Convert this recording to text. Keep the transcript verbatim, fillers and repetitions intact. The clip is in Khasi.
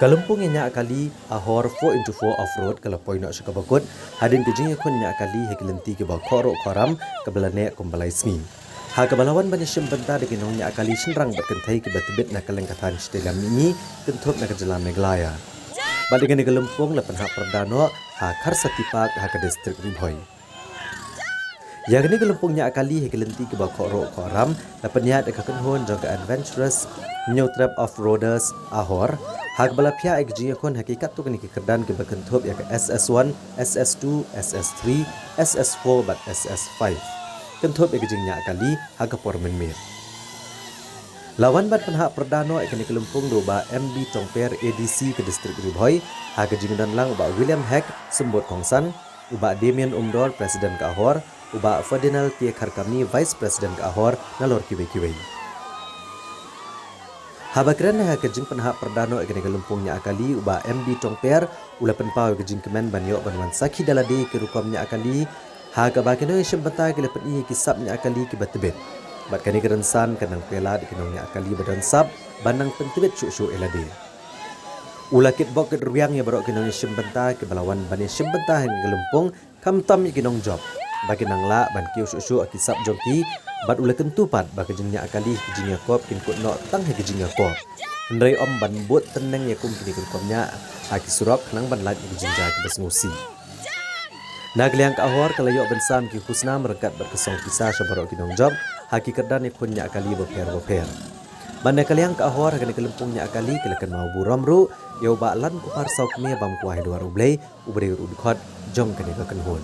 Ka lympung ïa ñiah kali Ahor four into four Off-road ka la poi noh sha kaba kut hadien ka jingïakhun ñiah kali ha ki lynti kiba khohruh khohram kaba la neh kumba lai sngi. Ha kaba la wan ban ïashim bynta da ki nongñiah kali shynrang bad kynthei kiba tbit na kylleng ka thaiñ Shatei Lam Mihngi kynthup na ka jylla Meghalaya. Bad ïa kane ka lympung la pynhap pyrda noh ha Kharsati Park ha ka district Ri Bhoi. Ïa kane ka lympung ñiah kali ha ki lynti kiba khohruh khohram la pynïaid da ka kynhun jong ka Adventurous Hynñiewtrep Off-roaders Ahor, ha kaba la phiah ïa ka jingïakhun ha ki katto katne ki kyrdan kiba kynthup ïa ka S S one, S S two, S S three, S S four bad S S five. Kynthup ïa ka jingñiah kali ha ka por mynmiet. La wan ban pynhap pyrda noh ïa kane ka lympung da u Bah M B Tongper, A D C ka district Ri Bhoi, ha ka jingdon lang u Bah William Hek, symbud kongsan, u Bah Damian Umdor, president ka Ahor, u Bah Ferdinand K Kharkamni, vice president ka Ahor, nalor kiwei kiwei. Haba kren ha ka jingpynhap pyrda noh ïa kane ka lympung ñiah kali, u Bah M B Tongper u la pynpaw ïa ka jingkmen ban ïoh ban wan sakhi da lade ïa ki rukom ñiah kali, ha kaba ki nongïashim bynta ki la pyni ïa ki sap ñiah kali kiba tbit. Bad kane ka rynsan kan nang pynlait ïa ki nongñiah kali ba don sap ban nang pyntbit shuh shuh ïa lade. U la kitbok kitrwiang ïa baroh ki nongïashim bynta kiba la wan ban ïashim bynta ha kane ka lympung, khamtam ïa ki nongjop, ba kin nang lah ban kiew shuh shuh ha ki sap jong ki. Bad u la kyntu pat ba ka jingñiah kali ha ka jingïakop kin kut noh tang ha ka jingïakop, hynrei ym ban bud tyneng ïa kum kine ki rukom ñiah ha ki surok khnang ban lait ïa ki jingjia kiba sngewsih. Na ka liang ka Ahor ka la ïoh ban sam ïa ki khusnam ryngkat bad ka song pisa sha baroh ki nongjop ha ki kyrdan ïakhun ñiah kali bapher bapher. Bad na ka liang ka Ahor ha kane ka lympung ñiah kali ka la kynmaw burom ruh ïa u Bah Lankupar Sawkmie, bam kwah ha duwar U Blei, uba dei ruh u dkhot jong kane ka kynhun.